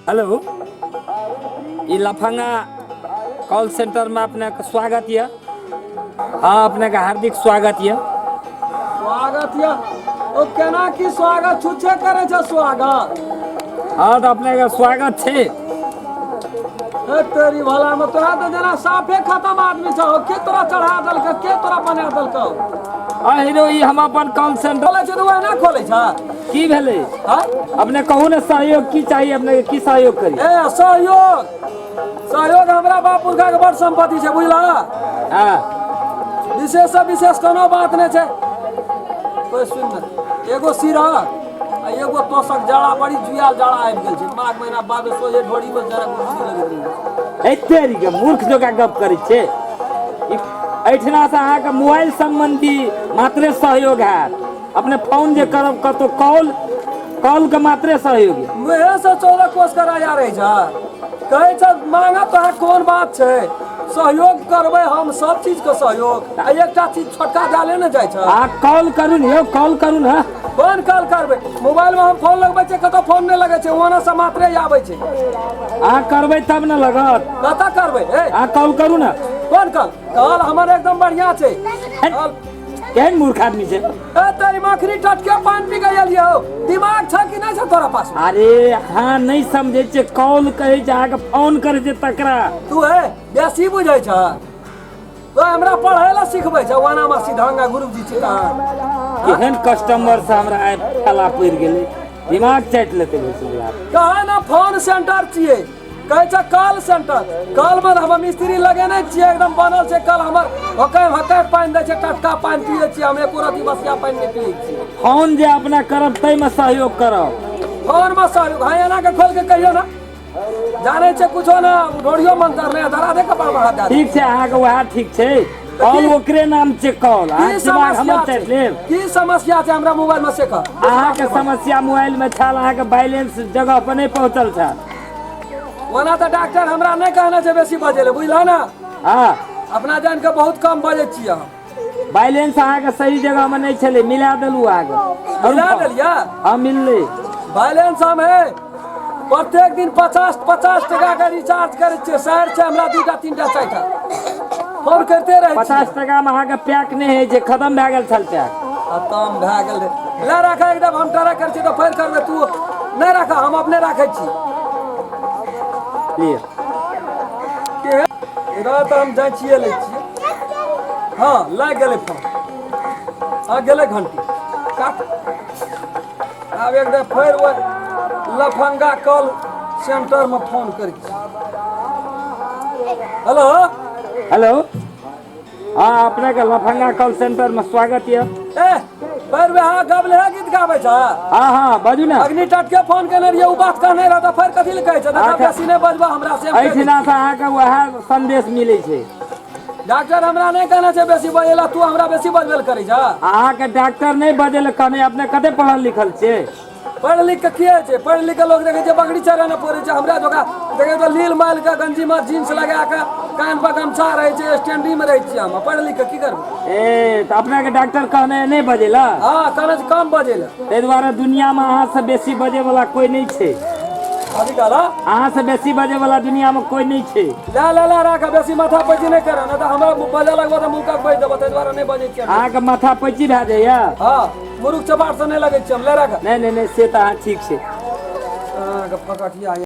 Hello, ई लफंगा call सेंटरमे अपनेके स्वागत यऽ। हँ, अपनेके हार्दिक स्वागत यऽ। स्वागत यऽ? ओ केना की स्वागत छुच्छे करै छै स्वागत? हँ, तऽ अपनेके स्वागत छै। ए तेरी भला में, तोरा तऽ जेना साफे खत्म आदमी छौ। के तोरा चढ़ा देलक, के तोरा बना देलकौ? अहिरो, ई हम अपन कॉल सेंटर खोलै छै तऽ ओहिना खोलै छै। की भेलै? हाँ? अपने कहू ने, सहयोग की चाही अपने? की सहयोग करी? ए, सहयोग, सहयोग, हमरा बाप पुरखा के बड़ संपत्ति छै, बुझला? हँ। विशेष से विशेष कोनो बात नहि छै। कोई सुन ने, एगो सिरा आ एगो तोसक। जाड़ा बड़ी जुआल जाड़ा आबि गेल छै। माघ महीना बाद सोझे ढोरी में जरा कुर्सी लगैत रहै। एते के मूर्ख जकाँ गप करै छै। ई एहिठिना से अहाँके मोबाइल सम्बन्धी मात्रे सहयोग हैत। अपने फोन जे करब कतौ, कॉल, कॉल के मात्रे सहयोग यऽ। मुहे से 14 कोस के राजा रहै छै। कहै छै मांगत तोरा कोन बात छै, सहयोग करबै हम सब चीज के सहयोग। आ एकटा चीज छोटका डाले ने जाइ छै। अहाँ कॉल करू ने यौ, कॉल करू ने। कोन कॉल करबै? मोबाइल में हम फोन लगबै छियै, कतौ फोन नहि लगै छै। ओना से मात्रे आबै छै। अहाँ करबै तब ने लगत। कतऽ करबै ए? अहाँ कॉल करू ने। कोन कॉल? कॉल हमर एकदम बढ़िया छै कॉल। केहन मूर्ख आदमी छै। ए तेरी मखनी, टटके पानि पी के एलियै हौ। दिमाग छै कि नहि छै तोरा पास? अरे, अहाँ नहि समझै छियै। कॉल कहै छै अहाँके फोन करै छै तकरा। तू हे बेसी बुझै छ? तो हमरा पढ़ै ला सिखबै छ? वाना मा सिधांगा गुरुजी छी कहाँ? केहन कस्टमर से हमरा आइ ठेला पड़ि गेलै, दिमाग चाटि लेतै भैंसुर। कहे ना फोन सेंटर छियै, कहै छै कॉल सेंटर। कॉल में हम मिस्त्री लगेने छियै, एकदम बनल छै कल हमर। होकै होकै पानि दै छै, टटका पानि पियै छियै हम, एको रति बसिया पानि नहि पियै छियै। फोन जे अपना करब ताहिमे सहयोग करब। फोन में सहयोग? हाँ, एना के खोल के कहियो ना, जानै छै कुछो ना, ढोरियो मंत्र नहि धरा दे कपार में हाथ दे। ठीक छै, अहाँके वएह ठीक छै। कॉल ओकरे नाम छै कॉल। अहाँ की दिमाग समस्या हमर चाटि छै? लेब। की समस्या छै हमरा मोबाइल में से कह। अहाँके समस्या मोबाइल में छल, अहाँके बैलेंस जगह पर नहि पहुँचल छल। ओना तऽ डॉक्टर हमरा नहि कहने छै बेसी बजै लए, बुझलह ने? हँ। अपना जान के बहुत कम बजै छियै हम। बैलेंस अहाँके सही जगह में नहि छलै, मिला देलहुँ अहाँके। मिला देलियै? हँ, मिललै। बैलेंस हम है प्रत्येक दिन 50 50 टका के रिचार्ज करै छियै। शहर छै हमरा दूटा, तीनटा, चारिटा, फोन करिते रहै छियै। 50 टका में अहाँके पैक नहि होइ छै, खत्म भए गेल छल पैक। खतम भए गेल रे। ले राख एकदम, हम ट्राई करै छियै तऽ फेर करबै। तू नहि राख, हम अपने राखै छी। लिअ। के इधर तऽ हम जाइ छियै, लै छियै। हँ, लागि गेलै फोन। हँ, गेलै घंटी। काट। आब एक बेर फेर ओहि लफंगा कॉल सेंटरमे फोन करै छी। हेलो। हेलो, हँ, अपनेके लफंगा कॉल सेंटर में स्वागत यऽ। ए, फेर वएह गबले गीत गाबै छ? हँ हँ, बाजू ने। अग्नि टटके फोन केने रहियै, ओ बात कहने रह तऽ फेर कथी लए कहै छ? देखा, बेसी नहि बजबा हमरा से हम कहि दै एहिठिना से अहाँके वएह संदेश मिलै छै। छी। डॉक्टर हमरा नहि कहने छै बेसी बजै ला, तू हमरा बेसी बजबै लए करै छ। अहाँके डॉक्टर नहि बजै लए कहने। अपने कते पढ़ल लिखल छियै? पढ़ लिख के की होइ छै? पढ़ लिख के लोग देखै छै बकरी चरे ने पड़ै छै। हमरा जोका देखै तऽ लील माइल के गंजी में जींस लगा के, कान पर गमछा रहै छै, स्टैंडी में रहै छियै हम। पढ़ लिख के की करबै? ए, तऽ अपनेके डॉक्टर कहने नहि बजै लए? हँ, कहने छै कम बजै लए। ताहि दुआरे दुनियामे अहाँसँ बेसी बजै वाला कोई नहि छै। अभी कहला? अहाँसँ बेसी बजै वाला दुनियामे कोई नहि छै। ले ले ले, राख। बेसी माथा पैची नहि कर, नहि तऽ हमरा बजऽ लगबो तऽ मुँह का बज देबो। ताहि दुआरे नहि बजै छियै। अहाँके माथा पैची भए जाइए? हँ, मुरुख चपाट से नहि लगै छियै हम। ले, राख। नहि नहि नहि, से तऽ अहाँ ठीक छै। अहाँके फकटिया।